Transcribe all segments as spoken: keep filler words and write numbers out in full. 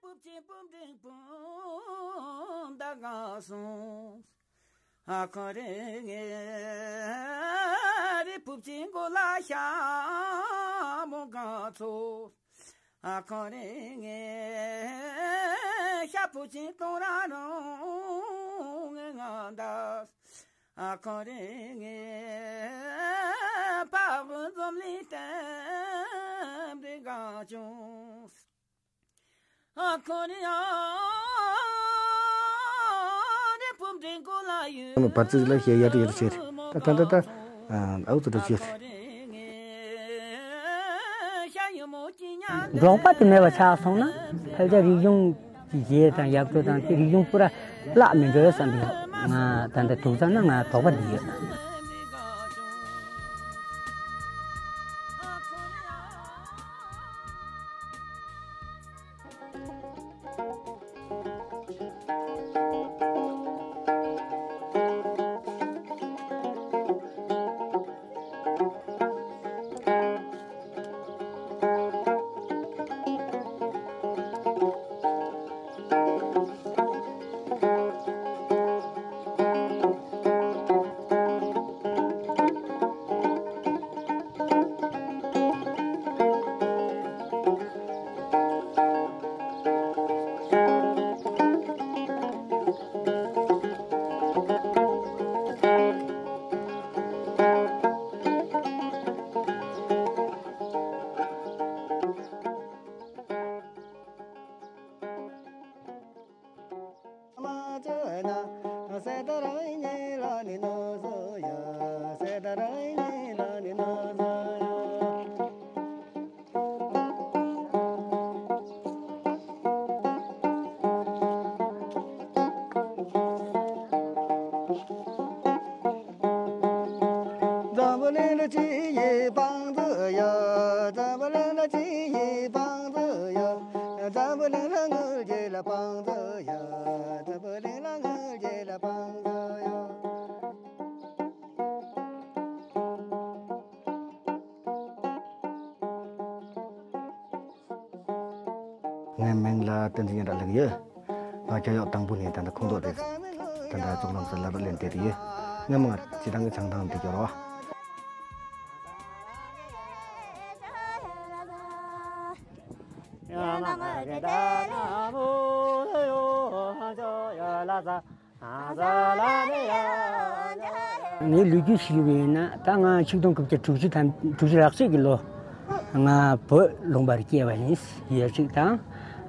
སྤུབ་ཅིང་སྤུབ་འབྲིང་སྤུན་ཟླ་གང་སོང་། ཨ་ཁོ་རེ་ངའི་རེ་སྤུབ་ཅིང་མགོ་ལ་ཤ་མོ་གང་ཚོ། ཨ་ཁོ་རེ་ངའི་ཤ་སྤུབ་ཅིང་གཏོང་ར་རུང་ངའི་ང་འདའ། ཨ་ཁོ་རེ་ངའི་ཕ་བུ་འཛོམས་ལི་ཏན་རེ་གང་བྱུང་། ཨ་ཁོ་རེ་ཨ་རེ་སྤུབ་འབྲིང་མགོ་ལ་ཡོད། བར་ཙིག་ལ་ཞེ་ཡར་ཡར་བྱེད། ད་ད་ད་ད་ཨ་འུ་ཚོ་འདྲ་བྱེད། འབྲོག་པ་དེ་མེད་པ་ཆགས་སོང་ན་ཕལ་ཆེར་རིག་གཞུང་གི་རྗེས་དང་ཡབ་གྲོགས་དང་དེ་རིག་གཞུང་པུ་ར་བརླག་མི་འགྲོ་བསམ་པའི་ང་ད་ལྟ་དུག་རྩ་ན་ང་དོགས་པ་འདི་ཡོད། འཛམ་བུ་གླིང་ལ་སྤྱི་ཡི་བང་མཛོད་ཡོད། འཛམ་བུ་གླིང་ལ་སྤྱི་ཡི་བང་མཛོད་ཡོད། འཛམ་བུ་གླིང་ལ་དངུལ་གྱི་ལ་བང་མཛོད་ཡོད། འཛམ་བུ་གླིང་ལ་དངུལ་གྱི་ལ་བང་མཛོད་ཡོད། ངའི་མིང་ལ་བསྟན་འཛིན་སྙན་གྲགས་ལགས་ཡོད། ང་ཁྱོད་ཡོག་དང་པོ་ནས་ད་ལྟ་ཁོང་ཏོག་རེད། ད་ལྟ་ཙོག་ལམ་སར་བསླབ་གྲྭ་ལེན་བསྡད་དེ་ཡོད། སྔོན་མ་སྤྱི་བཏང་གི་བྱང་ཐང་དུ་འབྱོར་བ། ངའི་ལོ་རྒྱུས་ཞུས་པ་ཡིན་ན་ད་ང་ཆིག་སྟོང་དགུ་བརྒྱ་དྲུག་ཅུ་དང་དྲུག་ཅུ་རེ་གཅིག་གི་ལོ་ང་བོད་ལུང་པར་སྐྱེས་པ་ཡིན་ཡོད་ཅིག་དང་།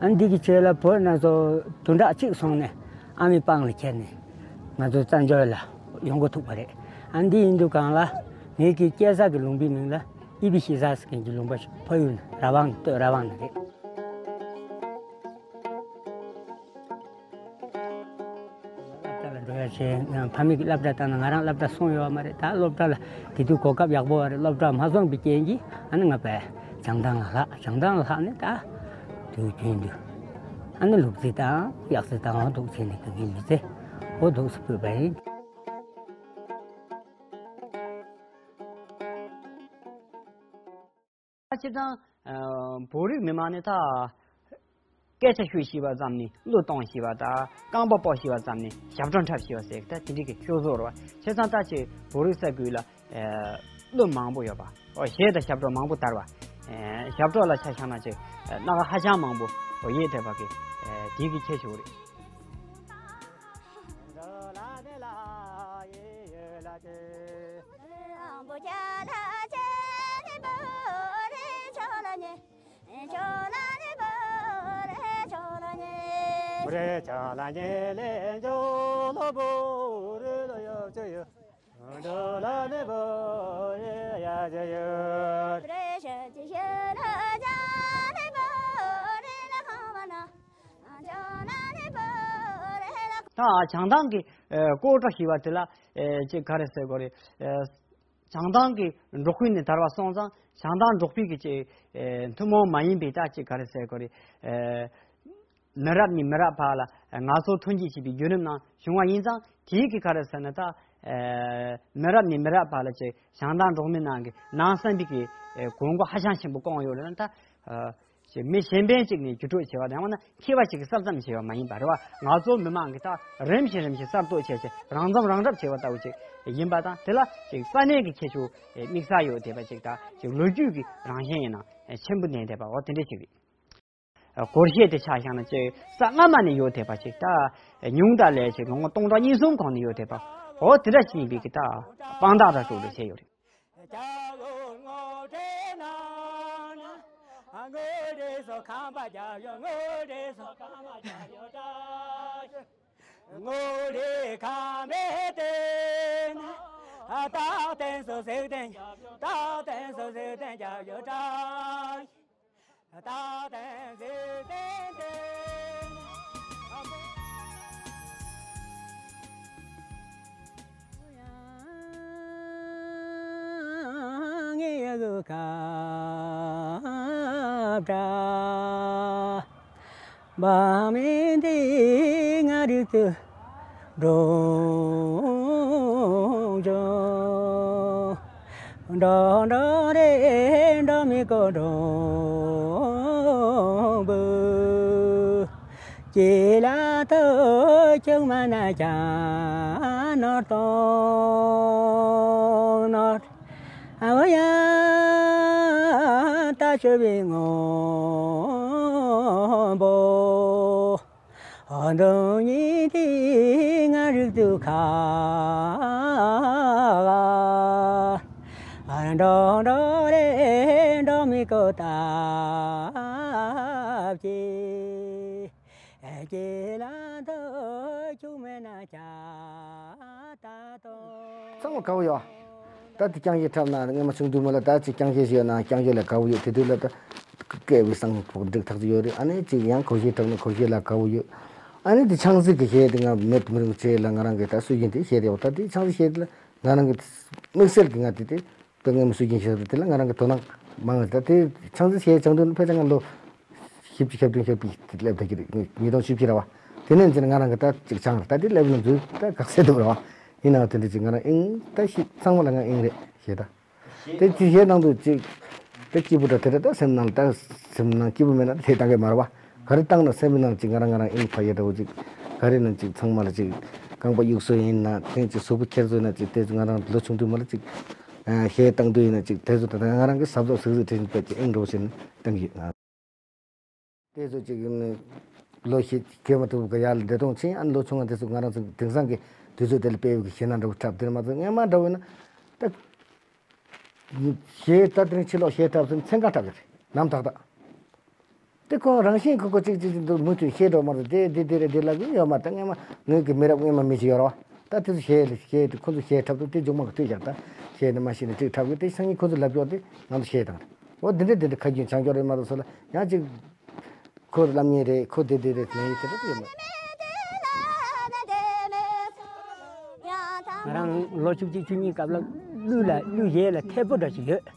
ཨ་འདི་གི་ཆེད་ལ་བོད་ནང་ཚོ་བདུན་ཕྲག་གཅིག་སོང་ནས་ཨ་མའི་པང་ལ་ཁྱེར་ནས་ང་ཚོ་བཙན་བྱོལ་ལ་ཡོང་འགོ་ཐུག་པ་རེད། ཨ་འདི་ཡིན་དུས་གང་ལ་ངེད་ཀྱི་སྐྱེས་ས་གི་ལུང་པའི་མིང་ལ་ཨི་བི་ཤི་ཟ་ཟེར་མཁན་གྱི་ལུང་པ་ཞིག་ཕ་ཡུལ་ནས་ར་བང་ནས་སྟོད་ར་བང་ནས་རེད། སློབ་གྲྭ་ལ་འགྲོ་ཡ་བྱས་ཕ་མེས་ཀྱིས་སློབ་གྲྭ་བཏང་ན་ང་རང་སློབ་གྲྭ་སོང་ཡོད་མ་རེད། ད་སློབ་གྲྭ་ལ་དེ་དུས་གོ་སྐབས་ཡག་པོ་བ་རེད། སློབ་གྲྭ་མ་སོང་བའི་རྐྱེན་གྱིས་ཨ་ནི་ང་བས་བྱང་ཐང་ལ་ལྷག་བྱང་ཐང་ལ་ལྷག་ནས་ད་དུས་རྒྱུན་དུ་ཨ་ནི་ལུག་རྫི་དང་གཡག་རྫི་དང་འོ་འདུག་བྱས་ནས་གང་གི་མི་ཚེ་འོ་འདུག་སུ་ཕུད་པ་ཡིན། ད་སྤྱིར་བཏང་ཨ་བོད་རིགས་མི་མང་ནི་ད་སྐད་ཆ་ཤོད་ཤེས་པ་ཙམ་ནས་བློས་གཏོང་ཤེས་པ་དང་རྐང་པ་སྤོ་ཤེས་པ་ཙམ་ནས་ཞབས་བྲོ་འཁྲབ་ཤེས་པ་ཟེར་ད་དེ་འདྲའི་གི་ཤོད་བཟོ་རེད་བ། བྱས་ཙང་ད་ཅིག་བོད་རིགས་ས་ཁུལ་ལ་ཨ་གླུ་མང་པོ་ཡོད་པ། ཨོ་གཞས་དང་ཞབས་བྲོ་མང་པོ་དར་བ། ཨ་ཞབས་བྲོ་ལ་ཆ་བཞག་ན་ཅིག་ཨ་སྣ་ཁ་ཧ་ཅང་མང་པོ་ཨོ་ཡེ་ཐེབས་པ་གི་ཨ་དེ་གི་ཁྱད་ཆོས་རེད། ད་བྱང་ཐང་གི་ཨ་སྐོར་བྲོ་ཞེས་པ་དེ་ལ་ཨ་ཅིག་ག་རེ་ཟེར་དགོས་རེད། ཨ་བྱང་ཐང་གི་འབྲོག་ཁུལ་ནས་དར་བ་སོང་ཙང་བྱང་ཐང་འབྲོག་པའི་གི་ཅིག་ཨ་ཐུན་མོང་མ་ཡིན་པའི་ད་ཅིག་ག་རེ་ཟེར་དགོས་རེད། ཨ་མི་རབས་ནས་མི་རབས་བར་ལ་ངལ་རྩོལ་ཐོན་སྐྱེད་བྱེད་པའི་བརྒྱུད་རིམ་ནང་བྱུང་བ་ཡིན་ཙང་དེའི་གི་ག་རེ་ཟེར་ན་ད་ཨ་མི་རབས་ནས་མི་རབས་བར་ལ་ཅིག་བྱང་ཐང་འབྲོག་མི་ནང་གི་ནང་བསམ་པའི་གི་ཨ་གོ་འགོ་ཧ་ཅང་ཆེན་པོ་བསྐོང་ཡོད་རེད་ན་ད། ཨ། ཅིག་མི་གཞན་ཕན་ཅིག་ནས་བརྒྱུད་སྤྲོད་བྱས་པ་དང་ཡང་ན་མཁས་པ་ཞིག་གིས་གསར་རྩོམ་བྱས་པ་མ་ཡིན་པ་རེད་བ། ང་ཚོ་མི་མང་གིས་ད་རིམ་བཞིན་རིམ་བཞིན་གསར་གཏོད་བྱས་བྱས་རང་རྩོམ་རང་སྒྲུབ་བྱས་པ་ལྟ་བུ་ཅིག་ཡིན་པ་དང་། དེ་ལ་ཅིག་ས་གནས་ཀྱི་ཁྱད་ཆོས་དམིགས་བསལ་ཡོད་བསྡད་པ་ཅིག་དང་། ཅིག་ལོ་རྒྱུས་ཀྱི་རང་བཞིན་ཡིན་ན་ཆེན་པོ་ལྡན་བསྡད་པ་འོ་དེ་འདྲ་ཅིག་རེད། སྒོར་གཞས་དེ་ཆ་བཞག་ན་ཅིག་ས་སྔ་མ་ནས་ཡོད་བསྡད་པ་ཅིག་ད་ཉུང་མཐའ་ལས་ཅིག་ལོ་ངོ་སྟོང་ཕྲག་གཉིས་གསུམ་གོང་ནས་ཡོད་བསྡད་པ་འོ་དེ་འདྲ་ཅིག་ཡིན་པའི་གི་ད་དཔང་རྟགས་འདྲ་ཅིག་ལ་བྱས་ཡོད་རེད། ཚང་མ་དགའ་བོ་ཡོད། ད་དེ་རྐྱང་གཞས་འཁྲབ་ན་སྔོན་མ་ཆུང་དུས་མོ་ལ་ད་ཅིག་རྐྱང་གཞས་ཤེས་ན་རྐྱང་གཞས་ལ་དགའ་བོ་ཡོད། དེ་དུས་ལ་ད་སྐད་བའི་སང་ཕོག་འགྲིག་ཐག་ཆོད་ཡོད་རེད། ཨ་ནི་ཅིག་ཡང་གོ་གཞས་འཁྲབ་ན་གོ་གཞས་ལ་དགའ་བོ་ཡོད། ཨ་ནི་དེ་ཆང་ཟིག་གི་གཞས་དེ་ང་མེད་མི་རུང་བྱས་ལ་ང་རང་གི་ད་སྲོལ་རྒྱུན་དེ་གཞས་རེད་བ། ད་དེ་ཆང་ཟིག་གཞས་དེ་ལ་ང་རང་གི་དམིགས་བསལ་གྱི་ང་དེ་དེ། དཔེ་སྔོན་མ་སྲོལ་རྒྱུན་ཞིག་རེད། དེ་ལ་ང་རང་གི་དོ་སྣང་མང་བ་རེད། ད་དེ་ཆང་ཟིག་གཞས་སྦྱང་དུས་ཕལ་ཆེར་ང་ལོ་བཞི་བཅུ་ཞེ་བདུན་ཞེ་བརྒྱད་དེ་སླེབས་ད་གི་རེད། ཉིས་སྟོང་བཅུ་བཞི་ར་བ། དེ་ནས་འཛིན་ང་རང་གི་ད་ཅིག་སྦྱང་རེད། ད་དེ་སླེབས་ན་འཛུལ་ད་ག་ཚད་འདུག་ར་བ། ཡིན་ནའང་དེ་འདྲ་ཅིག་ང་རང་ཨིན་ད་ཤི་ཚང་མ་ལ་ང་ཨིན་རེད་ཞེས་ད། དེ་ཅི་གཞས་ནང་དུ་ཅིག་དེ་སྐྱིད་པོ་འདྲ་དེ་འདྲ་ད་སེམས་ནང་ད་སེམས་ནང་སྐྱིད་པོ་མེད་ན་ལྷས་བཏང་གི་མ་རེད་བ། ག་རེ་བཏང་ན་སེམས་ནང་ཅིག་ང་རང་ང་རང་ཨིན་ཕ་ཡེ་འདྲ་བོ་ཅིག་ག་རེ་ན་ཅིག་ཚང་མ་ལ་ཅིག་རྐང་པ་གཡུག་སྲོལ་ཡིན་ན་དེ་ཅིག་གཟུགས་པོ་འཁྱེར་སྲོལ་ན་ཅིག་དེ་ང་རང་ལོ་ཆུང་དུས་མ་ལ་ཅིག་གཞས་བཏང་དུས་ཡིན་ན་ཅིག་དེ་ཚོ་ད་ལྟ་ང་རང་གི་གཟབ་གཟབ་གཟིགས་གཟིགས་བྱེད་བྱེད་ཀྱི་ཨིན་འགྲོ་བཞིན་བཏང་གི་ང་། དེ་ཚོ་ཅིག་ཡིན་ནི་ལོ་ཤས་གས་མ་ཐུབ་ག་ཡར་ལ་འདྲེ་གཏོང་ཕྱིན། ཨ་ནི་ལོ་ཆུང་བ་དེ་ཚོ་ང་རང་ཚོ་དེང་སང་གི་དུས་ཚོད་དེ་ལ་དཔེ་ཡོད་ཀྱི་གཞས་སྣ་འདྲ་བོ་འཁྲབ་དེར་མ་ཚོ་སྔས་མ་འདྲ་བོ་ཡིན་ན་ད་གཞས་ད་དེ་རིང་ཕྱི་ལོགས་གཞས་འཁྲབ་ཚུན་མཚན་གང་འཁྲབ་ཀྱི་རེད་ནམ་ཐག་ཐག་དེ་ཁོང་རང་བཞིན་ཁོ་ཁོ་གཅིག་གཅིག་གཅིག་འདུག་མུ་མཐུད་ཤེས་འགྲོ་མ་རེད། དེ་དེ་དེ་རེད་དེ་ལབ་ཀྱི་ཡོད་མ་རེད། ད་སྔས་མ་ངོས་ཀྱི་མི་རབས་སྔས་མ་མི་ཞིག་ཡོད་རེད་བ། ད་དེ་ཚོ་གཞས་ལ་གཞས་དེ་ཁོ་ཚོ་གཞས་འཁྲབ་དུས་དེ་མཇུག་མ་གི་ཐོས་བཞག་ད་གཞས་ནི་མ་ཤེས་ནི་གཅིག་འཁྲབ་གི་དེ་སང་ཉིན་ཁོ་ཚོ་ལབ་ཀྱོག་དེ་ང་ཚོ་གཞས་དང་རེད། འོ་དེ་འདྲ་དེ་འདྲ་ཁ་རྒྱུན་བྱང་ཀྱོག་རེད་མ་གཏོགས་སོ་ལ་ཡང་གཅིག་ཁོ་ལབ་མཁན་རེད། ཁོ་དེ་དེ་རེད་ལབ་མཁན་དེ་འདྲ་ཡོད་མ་རེད། ང་རང་ལོ་བཅུ་གཅིག་བཅུ་གཉིས་སྐབས་ལ་གླུ་ལ་གླུ་གཞས་ལ་མཁས་པོ་འདྲ་ཞིག་ཡོད།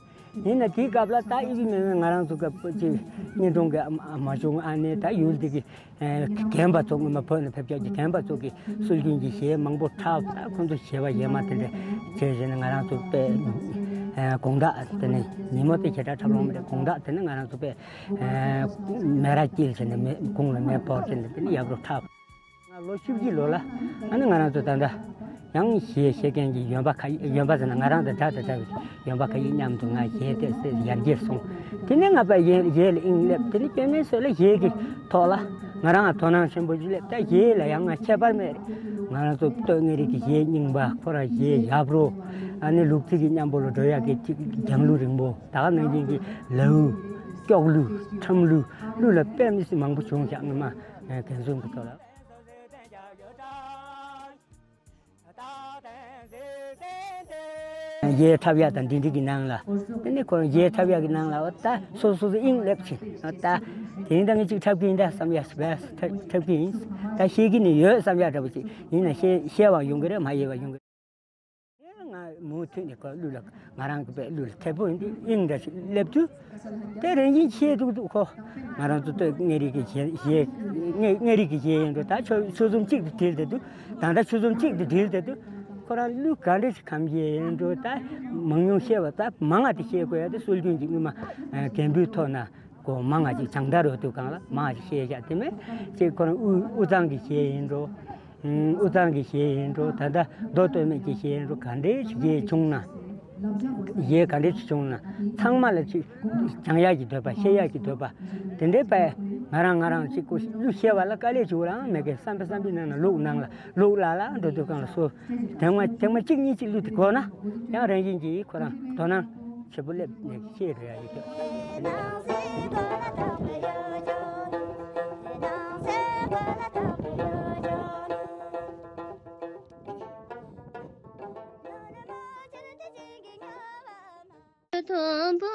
ཡིན་ན་དེའི་སྐབས་ལ་ད་ཨི་བི་མེ་མེ་ང་རང་ཚོ་སྐབས་ཅིག་གཉེན་དྲུང་གི་ཨ་མ་ཆུང་ཨ་ནེ་ད་ཡུལ་འདི་གི་རྒན་པ་ཚོ་སྔོན་མ་བོད་ནས་ཕེབས་ཀྱག་གི་རྒན་པ་ཚོ་གི་སྲོལ་རྒྱུན་གྱི་གཞས་མང་པོ་འཁྲབ། ད་ཁོང་ཚོ་གཞས་པ་གཞས་མ་དེ་འདྲ་བྱས་བྱས་ནས་ང་རང་ཚོ་དཔེ་དགོང་དག་དེ་ནས་ཉིན་མོ་དེ་ཞེ་དྲག་འཁྲབ་ལོང་མི་འདུག་དགོང་དག་དེ་ནས་ང་རང་ཚོ་དཔེ་མེ་རག་དཀྱིལ་བྱས་ནས་མེ་དགུང་ལ་མེ་སྤོར་བྱས་ནས་དེ་ནས་ཡག་པོ་འཁྲབ། ང་ལོ་བཅུ་བཞི་ལོ་ལ་ཨ་ནི་ང་རང་ཚོ་ད་ལྟ་ཡང་གཞས་ཤེས་མཁན་གྱི་ཡོན་པ་ཁ་ཡོན་པ་ཟེར་ན་ང་རང་དང་འདྲ་དང་འདྲ་བའི་ཡོན་པ་ཁ་ཡིག་མཉམ་དུ་ང་གཞས་དེ་ཡར་རྒྱས་སོང་། དེ་ནས་ང་པ་གཞས་གཞས་ལ་དབྱིངས་སླེབས། དེ་ནས་སྐྱོན་མེད་སྲོལ་ལ་གཞས་ཀྱི་ཐོག་ལ་ང་རང་ལ་དོ་སྣང་ཆེན་པོ་ཞིག་སླེབས། ད་གཞས་ལ་ཡང་ང་ཁྱད་པར་མེད་རེད། ང་རང་ཚོ་སྟོད་མངའ་རིས་ཀྱི་གཞས་རྙིང་པ་ཁོ་རང་གཞས་ཡག་པོ་ཨ་ནི་ལུག་རྫི་གི་མཉམ་པོ་ལ་འགྲོ་ཡག་གི་གཅིག་རྒྱང་གླུ་རིང་པོ་ད་ག་ནང་བཞིན་གྱི་ལའུ་སྐྱོག་གླུ་ཁྲམ་གླུ་གླུ་ལ་དཔེ་མི་སྲིད་མང་པོ་བྱུང་བཞག་སྔོན་མ་རྒན་གསུམ་གྱི་ཐོག་ལ། གཞས་འཁྲབ་ཡག་དང་འདི་འདྲ་གི་ནང་ལ། དེ་ནས་ཁོ་རང་གཞས་འཁྲབ་ཡག་གི་ནང་ལ་འོ་ད་སོ་སོ་སོ་དབྱིངས་སླེབས་ཕྱིན་འོ་ད་དེ་རིང་ད་ངས་ཅིག་འཁྲབ་ཀྱི་ཡིན་ད་བསམ་ཡག་འཁྲབ་ཀྱི་ཡིན། ད་ཤེས་ཀྱི་ནི་ཡོད་བསམ་ཡག་འདྲ་པོ་ཅིག་ཡིན་ན་ཤེས་ཤེས་པ་ཡོང་གི་རེད། མ་ཤེས་པ་ཡོང་གི་རེད། ང་མུ་མཐུད་ནས་ཁོ་གླུ་ལ་ང་རང་གི་པའི་གླུ་ལ་མཁས་པོ་ཡིན་དུས་དབྱིངས་འདྲ་ཞིག་སླེབས་དུས་དེ་རང་བཞིན་ཤེས་འདུག་འདུག་ཁོ་ང་རང་ཚོ་སྟོད་མངའ་རིས་ཀྱི་གཞས་གཞས་མངའ་མངའ་རིས་ཀྱི་གཞས་ཡིན་འགྲོ། ད་ཆུ་ཆུ་ཚོད་གཅིག་ཏུ་དྲིལ་བསྡད་འདུག་ད་ལྟ་ཆུ་ཚོད་གཅིག་ཏུ་དྲིལ་བསྡད་འདུག་ཁོ་རང་གླུ་ག་འདྲ་ཞིག་གམ་གཞས་ཡིན་འགྲོ། ད་མང་ཉུང་ཤེས་པ་ད་མང་བ་དེ་ཤེས་དགོས་ཡ་དེ་སྲོལ་རྒྱུན་གྱི་སྔོན་མ་རྒན་པོའི་ཐོག་ན་ ཁོ་མང་ང་ཅིག་བྱང་ཐར་རོ་དུ་གང་ལ་མང་ང་ཅིག་བཤད་བཞག་དེ་མེད་ཅིག་ཁོ་རང་དབུས་དབུས་གཙང་གི་གཞས་ཡིན་འགྲོ། དབུས་གཙང་གི་གཞས་ཡིན་འགྲོ། ད་ལྟ་མདོ་སྟོད་སྨད་ཀྱི་གཞས་ཡིན་འགྲོ། ག་འདྲའི་ཅིག་གཞས་བྱུང་ན། གཞས་ག་འདྲའི་ཅིག་བྱུང་ན་ཚང་མ་ལ་ཅིག་སྦྱང་ཡག་གི་འདོད་པ། ཤེས་ཡག་གི་འདོད་པ། དེ་འདྲའི་པས་ང་རང་ང་རང་ཅིག་ཀུ་གླུ་ཤེས་པ་ལ་དཀའ་ལས་བྱུང་རང་མེད་ཀི། བསམ་པའི་བསམ་པའི་ནང་ན་ལུག་ནང་ལ་ལུག་ལ་ལ་འགྲོ་དུས་གང་ལ་སོ། ཐེངས་མ་ཐེངས་མ་གཅིག་གཉིས་ཅིག་གླུ་དེ་གོ་ན་ཡང་རང་བཞིན་གྱིས་ཁོ་རང་དོ་སྣང་ཆེ་པོ་སླེབས་ནས་ཤེས་རེད་ཡ་ཡོད་ཀྱི། མཐོན་པོ་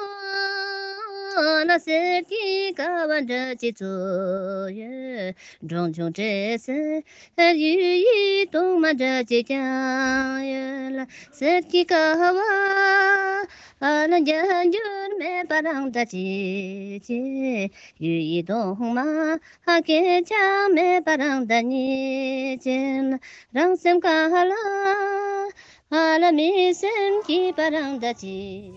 ན་གསེར་གྱི་ཀ་བ་འདྲ་ཅིག་བཙུགས་ཡོད། འབྲོང་ཆུང་བྲེ་སེར་གཡུ་ཡི་གདུང་མ་འདྲ་ཅིག་བརྐྱངས་ཡོད་ལ། གསེར་གྱི་ཀ་བ་ལ་རྒྱ་འགྱུར་མེད་པ་རང་འདྲ་ཅིག་ཅེས། གཡུ་ཡི་གདུང་མ་སྐད་ཆ་མེད་པ་རང་འདྲ་ཉིད་ཅན། རང་སེམས་ག་ལ་ཨ་ལ་མི་སེམས་སྐྱིད་པ་རང་འདྲ་ཅིག་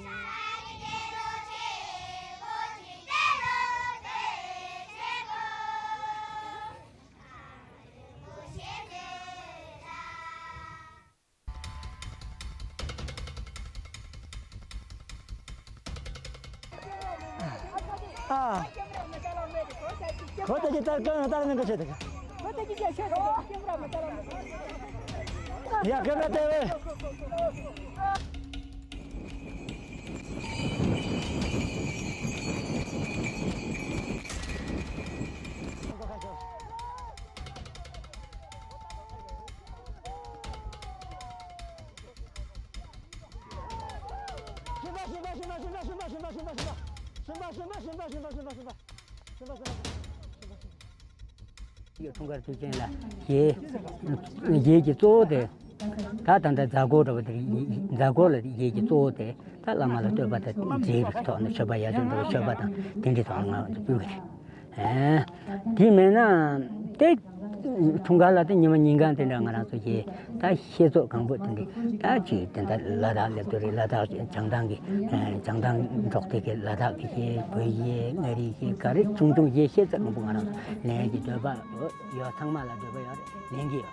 ཨ། ཁོ་ད་ཅི་ལྟར་ཀང་ལྟར་ནས་ཀ་ཆེ་ད་ཀ། ཡ་ཀེམ་ར་ལྟ་བས། འཁྲུངས་སྐར་དུས་ཆེན་ལ་གཞས། གཞས་ཀྱི་གཙོ་བོ་དེ། ད་ད་ལྟ་མཛད་སྒོ་འདྲ་བོ་དེ་རེད། མཛད་སྒོ་ལ་གཞས་ཀྱི་གཙོ་བོ་དེ་ད་བླ་མ་ལ་བསྟོད་པ་དང་འབྲེལ་བའི་ཐོག་ནས་མཆོད་པ་ཡ་ཟུར་འདྲ་བོ་མཆོད་པ་དང་དེ་འདྲའི་ཐོག་ནས་ང་ཚོ་ཕུལ་གི་རེད། དེ་མེད་ན་དེ་འཁྲུངས་སྐར་ལ་དེ་ཉི་མ་ཉིན་གང་དེ་འདྲ་ང་རང་ཚོ་གཞས་ད་ཤེས་ཚོད་གང་པོ་དེ་འདྲ་ད་ཅིག་དེ་འདྲ་ལ་དྭགས་སླེབས་དུས་རེད། ལ་དྭགས་བྱང་ཐང་གི་བྱང་ཐང་འབྲོག་སྡེ་གི་ལ་དྭགས་ཀྱི་གཞས། བོད་གཞས། མངའ་རིས་གཞས། ག་རེ་ཆུང་ཆུང་གཞས་ཤེས་ཚད་མང་པོ་ང་རང་ལེན་གྱི་འདོད་པ་ཡོད། ཚང་མ་ལ་འདོད་པ་ཡོད་རེད། ལེན་གྱི་ཡོད།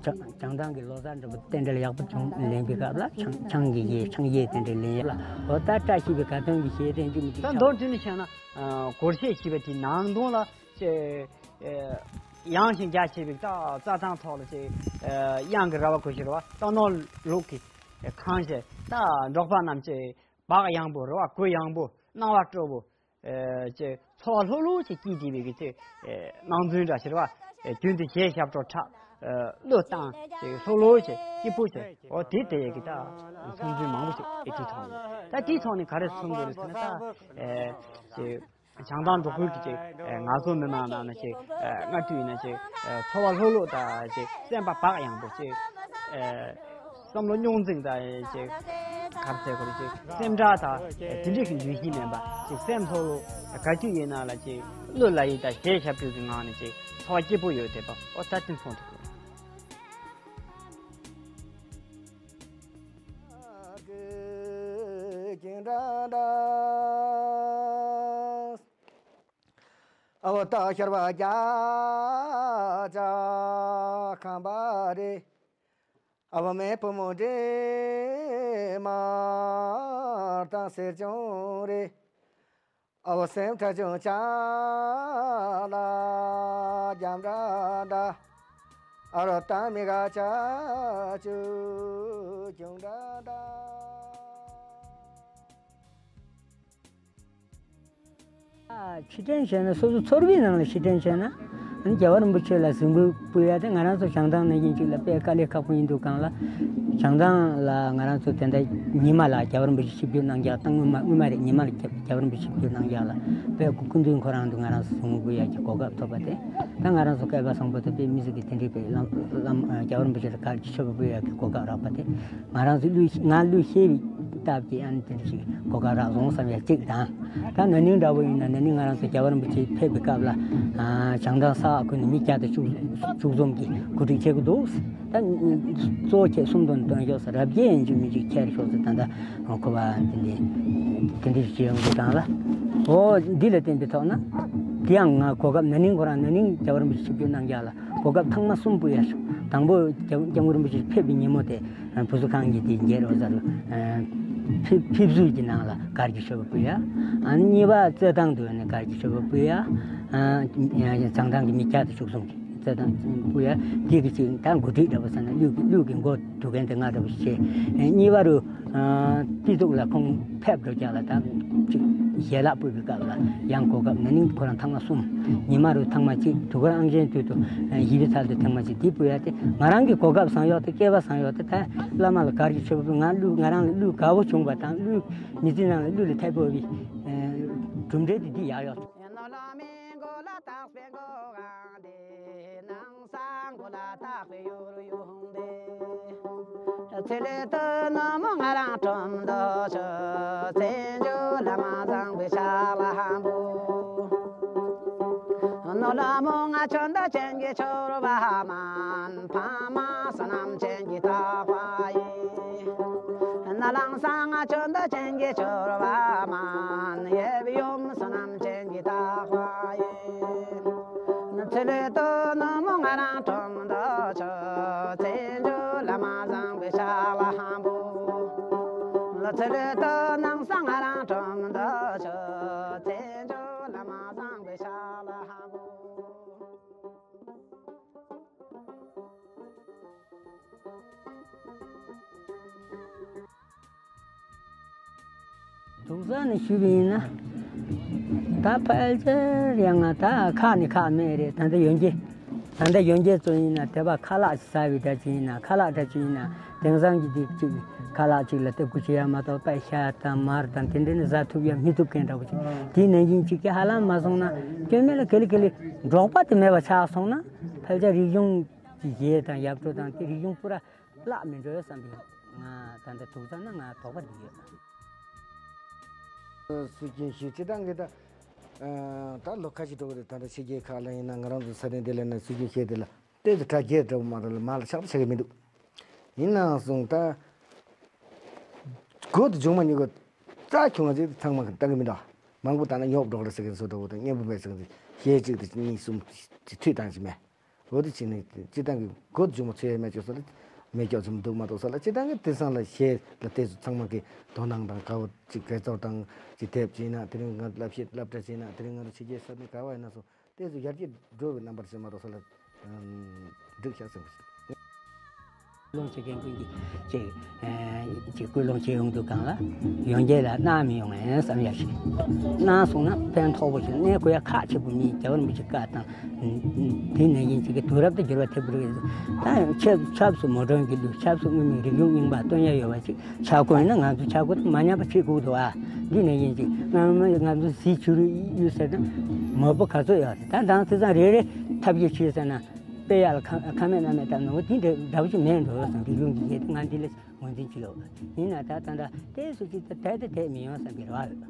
བྱང་བྱང་ཐང་གི་ལོ་གསར་འདྲ་པོ་རྟེན་འབྲེལ་ཡག་པོ་བྱུང་ལེན་པའི་སྐབས་ལ་ཆང་ཆང་གི་གཞས། ཆང་གཞས་རྟེན་འབྲེལ་ལེན་ཡག་ལ། འོ་ད་བཀྲ་ཤིས་པའི་དགའ་སྟོན་གྱི་གཞས་རྟེན་འབྲེལ་མི་ད་འདུག་མདོར་བསྡུས་ནས་བཤད་ན། སྒོར་གཞས་ཞེས་པ་དེའི་ནང་དོན་ལ་ཅེ། ཡངས་ཤིང་རྒྱ་ཆེ་བའི་ད་རྩྭ་ཐང་ཐོག་ལ་ཅེ། གཡང་གི་ར་བ་ཁུ་ཤི་ར་བ་རྟ་ནོར་ལུག་གི་ཁང་ཞེས་ད་འབྲོག་པ་རྣམས་ཀྱི་བག་ཡངས་པོ། རེ་བ་གུ་ཡངས་པོ། སྣང་བ་སྤྲོ་བོ། ཨེ་ཅེ་འཚོ་བ་ལྷུག་ལྷུག་ཅིག་སྐྱིད་བསྡད་པའི་གི་ཅེ། ཨེ་སྣང་ཚུལ་འདྲ་ཞིག་རེད་བ། ཨེ་རྒྱུན་དུ་གཞས་ཞབས་བྲོ་འཁྲབ། ཨེ་གླུ་བཏང་ཅེ་ལྷུག་ལྷུག་ཅིག་སྐྱིད་པོ་ཅིག་འོ་དེ་དེ་ཡི་གི་ད་མཚོན་ཚུལ་མང་པོ་ཞིག་ཨེ་དེའི་ཐོག་ནས། ད་དེའི་ཐོག་ནས་ག་རེ་མཚོན་དགོས་རེད་ཟེར་ན། ད་ཨེ་ཅེ་བྱང་ཐང་འབྲོག་ཁུལ་གྱི་ཅེ། ཨེ་ང་ཚོ་མི་མང་ནང་ན་ཅེ། ཨེ་སྔ་དུས་ཡིན་ན་ཅེ། ཨེ་འཚོ་བ་ལྷུག་ལྷུག་དང་ཅེ་སེམས་པ་བག་ཡངས་པོ་ཅེ། ཨེ་བསམ་བློ་རྙོག་འཛིང་དང་ཅེ་ག་རེ་ཟེར་དགོས་རེད། ཅེ་སེམས་ཁྲལ་དང་དེ་འདྲའི་གི་འདུ་ཤེས་མེད་པ་ཅེ། སེམས་ལྷོད་ལྷོད་ག་དུས་ཡིན་ན་ལ་ཅེ་གླུ་ལ་ཡིད་དང་གཞས་ཞབས་བྲོ་གི་ངང་ནས་ཅེ་འཚོ་བ་སྐྱིད་པོ་ཡོད་བསྡད་པ། ཨོ་ད་དེ་མཐོང་ཐུབ་དགོས། ཨ་བ་སྟག་ཤར་བ་རྒྱ་ཅག་ཁམས་པ་རེད། ཨ་བ་མེ་ཕོ་མོ་འདྲེ་མ་དང་སེར་ཆུང་རེད། ཨ་བ་སེམས་ཁྲ་ཆུང་ཅག་ལ་རྒྱམ་འདྲ་འདྲ། ཨ་རོ་ཏང་མི་ག་ཅག་ཅུ་ཅུང་འདྲ་འདྲ། ཕྱིར་དྲན་བྱས་ན་སོ་སོ་ཚོར་བའི་ནང་ལ་ཕྱིར་དྲན་བྱས་ན། ཨ་ནི་རྒྱལ་བ་རིན་པོ་ཆེ་ལ་གཟིགས་འབུལ་ཕུལ་ཡ་དེ་ང་རང་ཚོ་བྱང་ཐང་ནང་བཞིན་ཅིག་ལ་དཔེ་དཀའ་ལས་ཁག་པོ་ཡིན་འདུག་གང་ལ། བྱང་ཐང་ལ་ང་རང་ཚོ་དེ་འདྲ་ཉི་མ་ལ་རྒྱལ་བ་རིན་པོ་ཆེ་ཆིབས་བསྒྱུར་གནང་ཡག་ད་སྔོན་མ་སྔོན་མ་རེད། ཉི་མ་ལ་རྒྱལ་རྒྱལ་བ་རིན་པོ་ཆེ་ཆིབས་བསྒྱུར་གནང་ཡག་ལ་དཔེ་སྐུ་མདུན་ཁོ་རང་དུ་ང་རང་ཚོ་གཟིགས་འབུལ་ཕུལ་ཡ་གི་གོ་སྐབས་ཐོབ་པ་དེ། ད་ང་རང་ཚོ་སྐལ་པ་བཟང་པོ་དེ་དཔེ་མི་ཟིག་གི་དེ་འདྲའི་དཔེ་བླ་བླ་རྒྱལ་བ་རིན་པོ་ཆེ་ལ་གར་གྱི་མཆོད་པ་ཕུལ་ཡག་གི་གོ་སྐབས་རག་པ་དེ། ང་རང་ཚོ་གླུ་ང་གླུ་ཤེས་པའི་ སྟབས་ཀྱིས་ཨ་ནི་དེ་འདྲ་ཞིག་གོ་སྐབས་རག་སོང་བསམ་ཡ་གཅིག་དང་། ད་ན་ནིང་འདྲ་བོ་ཡིན་ན་ན་ནིང་ང་རང་ཚོ་རྒྱལ་བ་རིན་པོ་ཆེ་ཕེབས་པའི་སྐབས་ལ་ཨ་བྱང་ཐང་ས་འོག་ཁུལ་ནས་མི་བརྒྱ་དང་བཅུ་བཅུ་གསུམ་གྱིས་གོ་སྒྲིག་བྱེད་ཀྱི་འདུག་ད་གཙོ་བོ་ཁྱེད་སུམ་མདོ་ནས་བཏོན་ཤོག་ཟེར། རབ་རྒྱས་ཡིན་གཅིག་མིན་གཅིག་ཁྱེར་ཤོག་ཟེར། ད་ལྟ་ཁོ་པ་དེ་འདྲ་དེ་འདྲ་ཞིག་བྱེད་ཡོང་གི་དང་ལ། འོ་འདི་ལ་བརྟེན་པའི་ཐོག་ན་དེ་ཡང་ང་གོ་སྐབས་ན་ནིང་ཁོ་རང་ན་ནིང་རྒྱལ་བ་རིན་པོ་ཆེ་ཆིབས་བསྒྱུར་གནང་རྒྱུ་ལ་གོ་སྐབས་ཐེངས་མ་གསུམ་སྤུས་ཡ་བྱུང་། དང་པོ་སྐྱབས་སྐྱབས་མགོན་རིན་པོ་ཆེ་ཕེབས་པའི་ཉིན་མོ་དེ་བུ་གསོ་ཁང་གི་དེ་རྒྱལ་རོ་ཟེར། ཕེབས་ཕེབས་བསུ་གི་ནང་ལ་གར་གྱི་མཆོད་པ་སྤུས་ཡ། ཨ་ནི་གཉིས་པ་རྩེད་ཐང་དུ་ཡོད་ནས་གར་གྱི་མཆོད་པ་སྤུས་ཡ། ཨ་བྱང་ཐང་གི་མི་བརྒྱ་དང་བཅུ་གསུམ་གྱི་རྩེད་ཐང་སྤུས་ཡ། དེ་གི་ཅིག་ད་འགོ་ཁྲིད་འདྲ་པོ་ཟེར་ན་གླུ་གི་གླུ་གི་འགོ་འཛུགས་མཁན་དེ་ང་འདྲ་པོ་ཞིག་བྱས། གཉིས་པ་རུ་ཨ་སྤི་ཏོག་ལ་ཁོང་ཕེབས་འགྲོ་རྒྱག་ལ་ད་ཅིག་ཞལ་ལག་ཕུལ་བའི་སྐབས་ལ་ཡང་གོ་སྐབས་ན་ནིང་ཁོ་རང་ཐེངས་མ་གསུམ། ཉི་མ་རུ་ཐེངས་མ་གཅིག་དུས་འཁོར་ཨང་ཅན་དུས་དུ་ཨ་ཞི་བའི་ཚལ་དུ་ཐེངས་མ་གཅིག་འདི་སྤུས་ཡ་དེ་ང་རང་གི་གོ་སྐབས་བཟང་ཡོད་དེ་སྐལ་བ་བཟང་ཡོད་དེ། ད་བླ་མ་ལ་གར་གྱི་མཆོད་པ་ཕུལ། ང་གླུ་ང་རང་ལ་གླུ་དགའ་བོ་བྱུང་བ་དང་གླུ་མི་ཚེ་ནང་ལ་གླུ་ལ་འཐད་པོ་བའི་ཨ་གྲུབ་འབྲས་དེ་འདི་ཡག་ཡོད། ཡ་ནོར་ལ་མི་མགོ་ལ་བཏགས་པའི་མགོ་གང་དེ། ནང་སང་མགོ་ལ་བཏགས་པའི་ཡུར་ཡུང་དེ། ཚེ་ལས་དོན་ནོ་མོ་ང་རང་ཁྲོམ་དུ་ཆུ། བཙན་བྱོལ་བླ་མ་བཟང་པོའི་ཕྱག་ལ་ཧམ་པོ། ནོར་ལ་མོ་ང་ཆོན་ད་ཅན་གྱི་ཆོར་བ་མན། ཕ་མ་བསོད་ནམས་ཅན་གྱི་ཐག་པ་ཡིན། ན་ལང་སང་ང་ཆོན་ད་ཅན་གྱི་ཆོར་བ་མན། ཡབ་ཡུམ་བསོད་ནམས་ཅན་གྱི་ཐག་པ་ཡིན། ཚེ་ལས་དོན་ནོ་མོ་ང་རང་ཁྲོམ་དུ་ཆུ། བཙན་བྱོལ་བླ་མ་བཟང་པོའི་ཕྱག་ལ་ཧམ་པོ། ཚེ་ལས་དོན་ནང་སང་ང་རང་ཁྲོམ་དུ་ཆུ། བཙན་བྱོལ་བླ་མ་བཟང་པོའི་ཕྱག་ལ་ཧམ་པོ། དུག་རྩ་ནས་ཞུས་པ་ཡིན་ན། ད་ཕལ་ཆེར་ཡང་ང་ད་ཁག་ནི་ཁག་མེད་རེད། ད་ལྟ་ཡོན་རྒྱལ། ད་ལྟ་ཡོན་རྒྱལ་ཚོ་ཡིན་ན་དད་པ་ཁ་ལག་ཅིག་ཟ་བའི་འདྲ་ཅིག་ཡིན་ན། ཁ་ལག་འདྲ་ཅིག་ཡིན་ན་དེང་སང་གི་དེ་ཅིག་ཁ་ལག་ཅིག་ལ་ལྟ་སྐུལ་བྱེད་ཡ་མ་གཏོགས་པའི་ཤ་དང་མར་དང་དེ་འདྲ་ནི་ཟ་ཐུབ་ཡ་མི་ཐུབ་མཁན་འདྲ་པོ་ཅིག་དེ་ནང་བཞིན་ཅིག་གི་ཧ་ལམ་མ་སོང་ན་སྐྱོན་མེད་ལ་ག་ལེ་ག་ལེ་འབྲོག་པ་དེ་མེད་པ་ཆགས་སོང་ན་ཕལ་ཆེར་རིག་གཞུང་གི་གཞས་དང་ཡབ་བྲོ་དང་དེ་རིག་གཞུང་པུ་ར་བརླག་མི་འགྲོ་བསམ་པའི་ང་ད་ལྟ་དུག་རྩ་ན་ང་དོགས་པ་འདི་ཡོད། སྲོལ་རྒྱུན་ཞིག་སྤྱི་བཏང་གི་ད་ད་ལོ་ཁ་ཤས་འགྲོ་གི་རེད། ད་ལྟ་ཕྱི་རྒྱལ་ཁག་ལ་ཡིན་ན་ང་རང་ཚོ་ས་གནས་འདི་ལ་ན་སྲོལ་རྒྱུན་གཞས་འདི་ལ་ཏོག་ཙམ་གྲ་རྒྱས་འདྲ་པོ་མ་རེད་ལ་མ་ལ་ཆགས་པ་ཆགས་ཀྱི་མི་འདུག་ཡིན་ནའང་སོང་ད་སྒོ་དེ་བྱུང་མ་ཉེ་གི་རྩ་ཁྱོང་བ་ཅིག་ཚང་མ་གི་ལྟ་གི་མི་འདུག་མང་པོ་ད་ན་རྙོག་སྒྲོག་རེད་ཟེར་གི་བཟོ་འདྲ་པོ་དང་སྙན་པོ་མེད་ཟེར་གི་གཞས་གཅིག་དེ་གཉིས་གསུམ་དེ་མཐུད་བཏང་ཞིག་མེད། འོ་དེ་བྱས་ནས་སྤྱི་བཏང་གི་སྒོ་འཇུག་མ་ཚོས་མེད་ཅོག་ས་ལ་མེད་ཀྱོག་ཙམ་འདུག་མ་གཏོགས་ས་ལ་སྤྱི་བཏང་གི་དེང་སང་ལ་གཞས་ལ་བལྟས་ཚོ་ཚང་མ་གི་དོ་སྣང་དང་དགའ་བོ་ཅིག་དགའ་ཚོར་དང་ཅིག་དེབ་བྱས་ན་དེ་རིང་ང་བསླབ་བྱ་བསླབ་གྲྭ་བྱས་ན་དེ་རིང་ང་ཚོ་ཕྱི་རྒྱལ་ས་གནས་ག་བ་ཡིན་ན་སོང་བལྟས་ཚོ་ཡར་རྒྱས་འགྲོ་བའི་རྣམ་པར་ཟེར་མ་གཏོགས་ས་ལ་འགྲིག་ཤག་བསམ་གི་ལོང་བྱེད་མཁན་ཀུན་གྱིས་ཅིག་ཅིག་སྐུལ་སློང་བྱེད་ཡོང་དུས་སྒང་ལ་ཡོན་རྒྱལ་ལ་གནང་མི་ཡོང་ངས་བསམ་ཡ་ཞིག་གནང་སོང་ན་ཕན་ཐོགས་པོ་ཞིག་གནས་དགོས་ཡ་ཁག་ཆེ་པོ་མིན། རྒྱལ་བ་རིན་པོ་ཆེ་བཀའ་དང་དེ་ནང་བཞིན་ཅིག་གི་དུས་རབས་དང་འགྱུར་བ་ཐེབས་པོ་རེད། ད་ཡང་ཆབ་ཆབ་སྲིད་མོ་གྲོང་གི་ལུགས་ཆབ་སྲིད་དངོས་མིན་རིག་གཞུང་རྙིང་པ་སྟོན་ཡ་ཡོད་པ་ཅིག་ཆགས་དགོས་ན་ང་ཚོ་ཆགས་དགོས་དང་མ་ཉམས་པ་བྱེད་དགོས་འདུག་ཨ། འདི་ནང་བཞིན་ཅིག་ང་ང་ཚོ་གཟི་བྱུ་རུ་གཡུ་ཟེར་ན་མོད་པོ་ག་ཚོད་ཡོད་རེད། ད་དང་དེ་ཙང་རེ་རེ་ཐབས་ཤེས་བྱས་ཟེར་ན། དཔེ་ཡག་ལ་ཁ་ཁ་མེད་སྣ་མེད་བཏབ་ན་འོ་དེ་འདྲ་འདྲ་བོ་ཅིག་མེད་འགྲོ་བསམ་གི་ལུགས་ཀྱི་ཡེ་ང་འདི་ལ་ངོས་འཛིན་བྱེད་ཡོད། ཡིན་ན་ད་ད་ད་ལྟའི་སྲོལ་ཅིག་ད་དད་ད་དད་མི་ཡོང་བསམ་གི་རེ་བ་ཡོད།